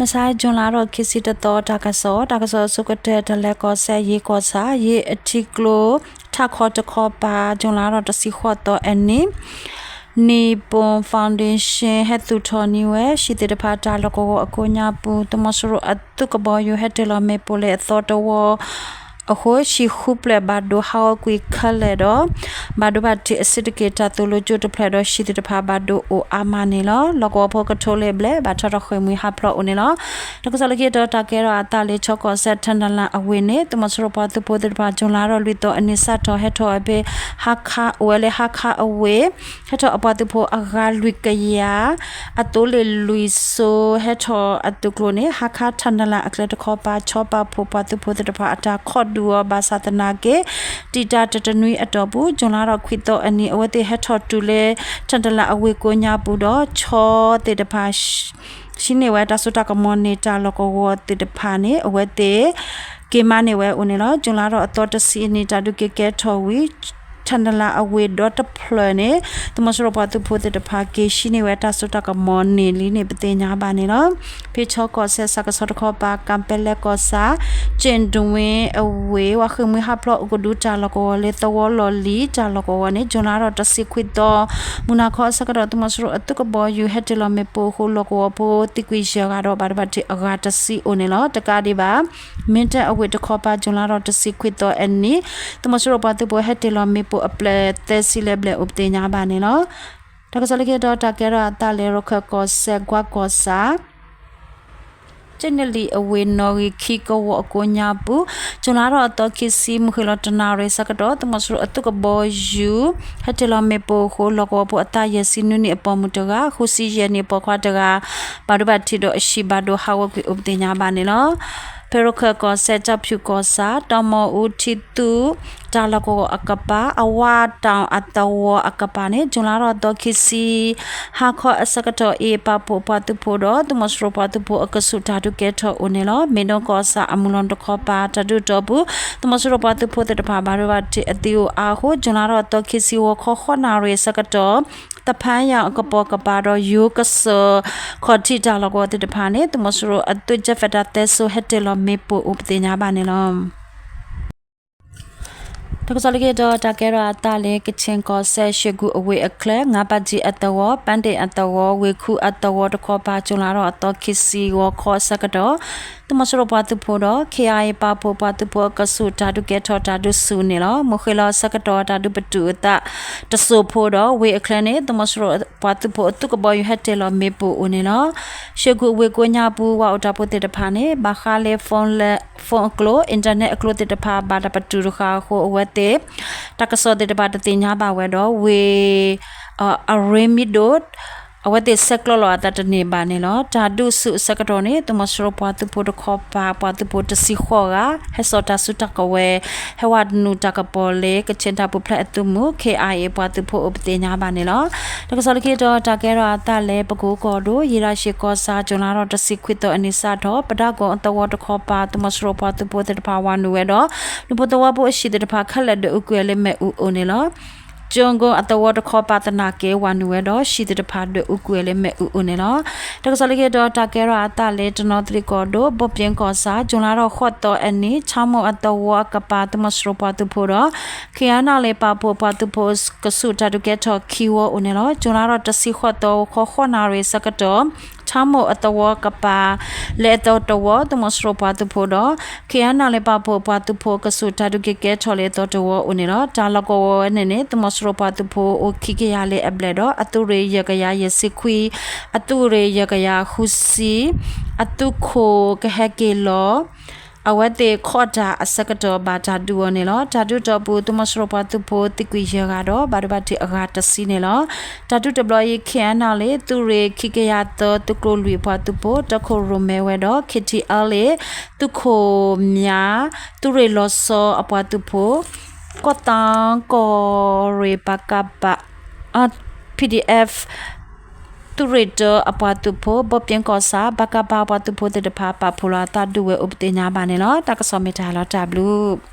မဆါ June လါထီၣ်ခံဆံတသီ တၢ်ကစီၣ်, တၢ်ကစီၣ်အဆိကတၢၢ် တလဲၤကီၢ်စဲၣ် ယ့ကီၢ်ဆၣ် ယ့အထံကျိ ထးခီတခီပၤ June လါထီၣ်တဆံဃိးသီအနံၤ Nippon Foundation ဟဲသူၣ်ထီၣ်န့ၢ်ဝဲ ဟံၣ်သ့ၣ်တဖၣ်တၢ်လီၢ်ကဝီၤအကိးညါပူၤ သုးမီၤစိရိၤအသုးကဘီယူၤ ဟဲတ့ၢ်လီၤမ့ၣ်ပိၢ်လၢအသီတဝီ အဃိ ဟံၣ်ဃုဖျၢၣ်ဘၣ်ဒိဟးဂီၤကွံာ်ခဲလၢာ်ဒီး ဘၣ်ဒိဘၣ်ထံးအဆံးတက့ၢ် တၢ်သိၣ်လိကၠိတဖျၢၣ်ဒီး ဟံၣ်သ့ၣ်တဖၣ်ဘၣ်ဒိအိၣ်အါမးန့ၣ်လီၤ. လီၢ်ကဝီၤဖိကထိလၢအဘျဲၣ် ဘၣ်ထီၣ်ထီၣ်ဃ့ၢ်မှံဟးဖျိးအိၣ်န့ၣ်လီၤ. တၢ်ကစီၣ်လၢခံတီၤ တၢ်ကဲထီၣ်အသးလၢ ချီကီၢ်စဲၣ် ထၣ်နလၣ်အဝ့ၢ်န့ၣ် သုးမီၤစိရိၤပှၤသုးဖိသ့ၣ်တဖၣ် June လါထီၣ်လွံၢ်သီအနံၤစးထီၣ် ဟဲထီၣ်ဖဲ ဟါခါ အိၣ်ဝဲလၢဟါခါအဝ့ၢ် ဟဲထီၣ်အပှၤသုးဖိအဂၤလွံၢ်ကယၤ အသိလ့ၣ်လွံၢ်စိ ဟဲထီၣ်အသုးကျိၤန့ၣ် ဟါခါထၣ်နလၣ်အကျဲတခီပၤ ဆီပာ်ဖှိၣ်ပှၤသုးဖိသ့ၣ်တဖၣ်အတၢ်ခိးဒုးအီၤ ဘၣ်ဆၣ်သနာ်က့ တံာ်တာ်တတနွံအတီၢ်ပူၤ June လါထီၣ်ခွံသီအနံၤ အဝဲသ့ၣ်ဟဲထီၣ်တုၤလၢ ထၣ်နလၣ်အဝ့ၢ်ကိးညါပူၤဒီး ဆီသ့ၣ်တဖၣ် ဟံးန့ၢ်ဝဲတၢ်စိတၢ်ကမီၤန့ၣ် တၢ်လီၢ်ကဝီၤသ့ၣ်တဖၣ်န့ၣ် အဝဲသ့ၣ် က့ၤမၤန့ၢ်ဝဲအိၣ်န့ၣ်လီၤ. June လါထီၣ်အသီတဆံအနံၤ တၢ်ဒုးက့ၤကဲထီၣ်ဝံၤ ထၣ်နလၣ်အဝ့ၢ်ဒီတဖျၢၣ်န့ၣ် သုးမီၤစိရိၤပှၤသုးဖိသ့ၣ်တဖၣ် က့ၤဟံးန့ၢ်ဝဲတၢ်စိတၢ်ကမီၤန့ၣ်လံန့ၣ် ပသ့ၣ်ညါဘၣ်န့ၣ်လီၤ. ဖဲချီကီၢ်စဲၣ် ဆၣ်ကဆီတခီပၤ ကၣ်ပဲလဲကီၢ်ဆၣ် ကၠ့ၣ်ဒဝ့အဝ့ၢ် ပှၤဃ့ၢ်မှံဟးဖျိးအိၣ်ကဒုတၢ်လီၢ်ကဝီၤလၢသဝီလီၢ်လံၤတၢ်လီၢ်ကဝီၤန့ၣ် June လါထီၣ်တဆံခွံသီ မုၢ်နၤခီအဆၢကတီၢ် သုးမီၤစိရိၤအသုးကဘီယူၤ ဟဲတ့ၢ်လီၤမ့ၣ်ပိၢ်အဃိ လီၢ်ကဝီၤဖိသံကွံာ်ယဲၢ်ဂၤဒီး ဘၣ်ဒိဘၣ်ထံးအဂၤတဆံအိၣ်န့ၣ်လီၤ. တကးဒံးဘၣ် မ့ၢ်တဲအဝ့ၢ်တခီပၤ June လါထီၣ်တဆံခွံသီအနံၤ သုးမီၤစိရိၤပှၤသုးဖိဟဲတ့ၢ်လီၤမ့ၣ်ပိၢ်အပျဲၢ်သၢဆံလၢအဘျဲၣ်အိၣ် ပသ့ၣ်ညါဘၣ်န့ၣ်လီၤ. တၢ်ကစီၣ်လၢခံတီၤ တၢ်ကဲထီၣ်အသးလၢ ရခၢၣ်ကီၢ်စဲၣ် ကွၢ်ကီၢ်ဆၣ် ကၠ့ၣ်နလံၣ်အဝ့ၢ် နီၣ်ဂံၢ်ခံကဝီၤအကိးညါပူၤ June လါထီၣ်အသီခံဆံ မုၢ်ဃ့ၢ်လီၤတနၣ်ရံၣ်ဆၢကတီၢ် သုးမီၤစိရိၤအသုးကဘီယူၤ ဟဲတ့ၢ်လီၤမ့ၣ်ပိၢ်အဃိ လီၢ်ကဝီၤဖိအသးယဲၢ်ဆံနွံနံၣ်အပိာ်မုၣ်တဂၤ ဃုဆံယဲၢ်နံၣ်အပိာ်ခွါတဂၤ ဘၣ်ဒိဘၣ်ထံးဒီးအဟံၣ်ဘၣ်ဒိဟးဂီၤကွံာ်အိၣ် ပသ့ၣ်ညါဘၣ်န့ၣ်လီၤ. ဖဲရခၢၣ်ကီၢ်စဲၣ် ကၠီဖၠူၣ်ကီၢ်ဆၣ် တီမီၢ်အူထံသူ တၢ်လီၢ်ကဝီၤအကပၤ အဝါတီၣ်အသဝီအကပၤန့ၣ် June လါထီၣ်အသီခံဆံ ဟါခီအဆၢကတီၢ် အ့ၣ်ပာ်ဖှိၣ်ပှၤသုးဖိဒီး သုးမီၤစိရိၤပှၤသုးဖိအကဆူး တၢ်ဒုးကဲထီၣ်အိၣ်န့ၣ်လီၤ. မ့ၢ်ဒိကီၢ်ဆၣ်အမုၢ်လီၤတခီပၤ တၢ်ဒုးတီၢ်ပူၤ သုးမီၤစိရိၤပှၤသုးဖိသ့ၣ်တဖၣ် ဘၣ်ဒိဘၣ်ထံးအသံအိၣ်အါအဃိ June လါထီၣ်အသီခံဆံ ဂီၤခီဃိးနၣ်ရံၣ်အဆၢကတီၢ် သဖၣ်ယၣ်အကပိာ်ကပၤဒီး ယိၤကစၢၢ်ခီၣ်ထံးတၢ်လီၢ်ကဝီၤသ့ၣ်တဖၣ်န့ၣ် သုးမီၤစိရိၤအသုး Jet Fighter သၢစိၤ ဟဲတ့ၢ်လီၤမ့ၣ်ပိၢ်အိၣ် ပသ့ၣ်ညါဘၣ်န့ၣ်လီၤ. တၢ်ကစီၣ်လၢခံတီၤ တၢ်ကဲထီၣ်အသးလၢ ကခၠ့ၣ်ကီၢ်စဲၣ် ရှ့ၣ်ကူၣ်အဝ့ၢ်အချၢ ငါးပါးကံအသဝီ ပန်းတိမ်အသဝီ ဝ့ၢ်ခူအသဝီတခီပၤ June လါထီၣ်အသီခံဆံ ဂီၤခီအဆၢကတီၢ် သုးမီၤစိရိၤပှၤသုးဖိဒီး ခ့ၣ်အါအ့ၣ် ပာ်ဖှိၣ်ပှၤသုးဖိအကဆူး တၢ်ဒုးကဲထီၣ်တၢ်ဒုးဆူၣ်န့ၣ်လီၤ. မုၢ်ဃ့ၢ်လီၤအဆၢကတီၢ် တၢ်ဒုးပတုာ်အသးတစိၢ်ဖိဒီး ဝ့ၢ်အချၢန့ၣ် သုးမီၤစိရိၤပှၤသုးဖိအသုးကဘီယူၤ ဟဲတ့ၢ်လီၤမ့ၣ်ပိၢ်အိၣ်န့ၣ်လီၤ. ရှ့ၣ်ကူၣ်ဝ့ၢ်ကိးညါပူၤ ဝၣ်အိၣ်တၢ်ဖိသ့ၣ်တဖၣ်န့ၣ် ဘၣ်ဃးလၢ phone အကျိၤ internet အကျိၤသ့ၣ်တဖၣ် ဘၣ်တၢ်ပတုာ်တဃာ်အဃိ အဝဲသ့ၣ် တၢ်ကစီၣ်သ့ၣ်တဖၣ်တသ့ၣ်ညါဘၣ်ဝဲဒီး ဝ့ၢ် အရ့မံဒိၣ် အဝဲသ့ၣ်ဆဲးကျိးလီၤအသးတန့ၢ်ဘၣ်န့ၣ်လီၤ. တၢ်ဒုးဆူၣ်အဆၢကတီၢ်န့ၣ် သုးမီၤစိရိၤပှၤသုးဖိတခီပၤ ပှၤသုးဖိတဆံဃိးဂၤ ဟဲစိာ်တၢ်စုတၢ်ကဝဲၤ ဟဲဝဲနုာ်တၢ်ကပီၤလၢ ကခၠ့ၣ်တၢ်ပူၤဖျဲးအသုးမုၢ် ခ့ၣ်အါအ့ၣ် ပှၤသုးဖိအိၣ် ပသ့ၣ်ညါဘၣ်န့ၣ်လီၤ. တၢ်ကစီၣ်လၢခံတီၤ တၢ်ကဲထီၣ်အသးလၢ ပကိကီၢ်ဒိၣ် ယ့ၣ်ရၣ်ရှ့ၣ်ကီၢ်ဆၣ် June လါထီၣ်တဆံခွံသီအနံၤစးထီၣ် ပဒၣ်ကိၣ်အသဝီတခီပၤ သုးမီၤစိရိၤပှၤသုးဖိသ့ၣ်တဖၣ် ဝၤနုာ်ဝဲဒီး ဒူဖိသဝီဖိအဟံၣ်သ့ၣ်တဖၣ်ခဲလၢာ် ဒွဲၣ်အူကွံာ်ဝဲလၢမ့ၣ်အူအိၣ်န့ၣ်လီၤ. ကၠိကိအသဝီတခီပၤသနာ်က့ ဝၤနုာ်ဝဲဒီး ဟံၣ်သ့ၣ်တဖၣ် ဒွဲၣ်အူကွံာ်ဝဲလၢမ့ၣ်အူအိၣ်န့ၣ်လီၤ. တၢ်ကစီၣ်လၢခံတီၤ တၢ်ကဲထီၣ်အသးလၢ တနီသရံၣ်ကီၢ်ဒိၣ် ဘိၣ်ပၠ့ကီၢ်ဆၣ် June လါထီၣ်ဃိးသီအနံၤ ခၠါမိၣ်အသဝီအကပၤ သုးမီၤစိရိၤပှၤသုးဖိဒီး ခ့ၣ်အါနၣ်လ့ၣ် ပာ်ဖှိၣ်ပှၤသုးဖိကဆူး တၢ်ဒုးကဲထီၣ်ခံဝီအိၣ်န့ၣ်လီၤ. June လါထီၣ်တဆံဃိးသီ ဂီၤခီဃိးနၣ်ရံၣ်အဆၢကတီၢ် ခၠါမိၣ်အသဝီကပၤ လၢအသီတဝီ သုးမီၤစိရိၤပှၤသုးဖိဒီး ခ့ၣ်အါနၣ်လ့ၣ် ပာ်ဖှိၣ်ပှၤသုးဖိကဆူး တၢ်ဒုးက့ၤကဲထီၣ်လၢအသီတဝီအိၣ်န့ၣ်လီၤ. တၢ်လီၢ်ကဝီၤဝဲန့ၣ်န့ၣ် သုးမီၤစိရိၤပှၤသုးဖိအိၣ်ခံကယၤလၢအဘျဲၣ်ဒီး အသုးရ့ၣ်ယဲၢ်ကယၤယဲၢ်ဆံခွံ အသုးရ့ၣ်ယဲၢ်ကယၤဃုဆံ အသုးခိၣ်ကဟဲက့ၤလီၤ အဝဲသ့ၣ်ခိးတၢ်အဆၢကတီၢ် ဘၣ်တၢ်ဒုးအီၤန့ၣ်လီၤ. တၢ်ဒုးတီၢ်ပူၤ သုးမီၤစိရိၤပှၤသုးဖိသံကွံာ်ယဲၢ်ဂၤဒီး ဘၣ်ဒိဘၣ်ထံးအဂၤတဆံန့ၣ်လီၤ. တၢ်ဒုးတဘျီအံၤ ခ့ၣ်အါနၣ်လ့ၣ် သုးရ့ၣ်ခံကယၤသၢ သုးကျိၤလွံၢ်အပှၤသုးဖိ တၢ်ခိၣ်ရိၣ်မဲဝဲဒီး ခ့ၣ်ထံအါလ့ၣ် သုးခိၣ်မၠါ သုးရ့ၣ်လီၤဆီအပှၤသုးဖိ ကီၢ်သီကီၢ်ရ့ၣ် ပကပ PDF သုးရ့ၣ်တၢအပှၤသုးဖိ ဘိၣ်ပၠ့ကီၢ်ဆၣ် ပကပ အပှၤသုးဖိသ့ၣ်တဖၣ် ပာ်ဖှိၣ်လီၤအသးဒုးဝဲအိၣ် ပသ့ၣ်ညါဘၣ်န့ၣ်လီၤ. တၢ်ကစီၣ်မ့ၢ်တၢ်လီၤတၢ်ဘျုး